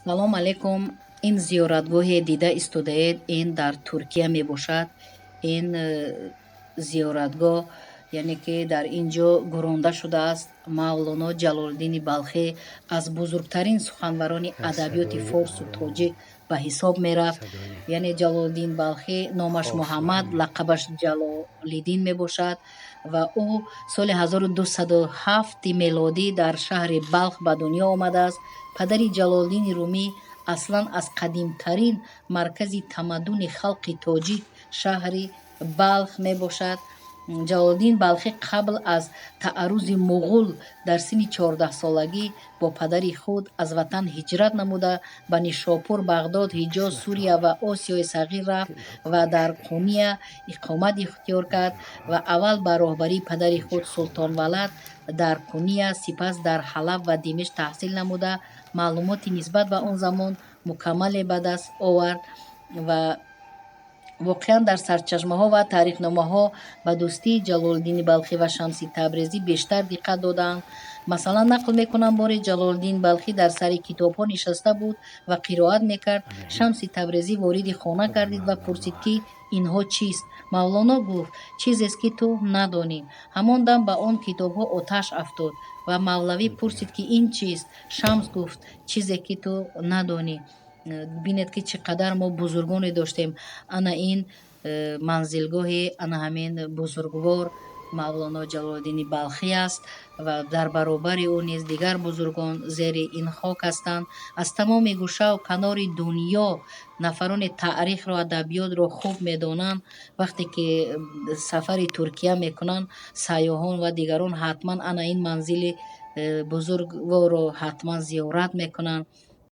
Салом алейкум. Ин зиёратгоҳе дида истодаед, ин дар Туркия мебошад. Ин зиёратгоҳ, яъне ки дар ин ҷо гуронда шудааст Мавлоно Ҷалолиддини Балхӣ, аз бузургтарин суханварони адабиёти форсу тоҷик ба ҳисоб мерафт. Яъне Ҷалолиддин Балхӣ номаш Муҳаммад, лақабаш Ҷалолиддин мебошад ва ӯ соли 1207 мелодӣ дар шаҳри Балх ба дунё омадааст. Падари Ҷалолиддини Румӣ аслан аз қадимтарин маркази тамаддуни халқи тоҷик, шаҳри Балх мебошад. Ҷалолиддин Балхӣ қабл аз таъаррузи муғул дар синни 14-солагӣ бо падари худ аз ватан ҳиҷрат намуда, ба Нишопур, Бағдод, Ҳиҷоз, Сурия ва Осиёи Сағир рафт ва дар Қуния иқомат ихтиёр кард ва аввал ба роҳбарии падари худ Султон Валад дар Қуния, сипас дар Ҳалаб ва Димишқ таҳсил намуда, маълумоти нисбат ба он замон мукаммале ба даст овард. Ва воқеан дар сарчашмаҳо ва таърихномаҳо ба дӯстии Ҷалолиддини Балхӣ ва Шамси Табрезӣ бештар диққат додаанд. Масалан, нақл мекунам, боре Ҷалолиддин Балхӣ дар сари китобҳо нишаста буд ва қироат мекард. Шамси Табрезӣ вориди хона гардид ва пурсид, ки инҳо чист. Мавлоно гуфт: «Чизест, ки ту надонӣ». Ҳамон дам ба он китобҳо оташ афтод ва мавлавӣ пурсид, ки ин чист. Шамс гуфт: «Чизе, ки ту надонӣ». Бинед, ки чӣ қадар мо бузургоне доштем. Ана ин манзилгоҳи ана ҳамин бузургвор Мавлоно Ҷалолиддини Балхӣ аст ва дар баробари ӯ низ дигар бузургон зери ин хок ҳастанд. Аз тамоми гӯшаву канори дунё нафароне таърихро, адабиётро хуб медонанд, вақте ки сафари Туркия мекунанд, сайёҳон ва дигарон ҳатман ана ин манзили бузургворро ҳатман зиёрат мекунанд.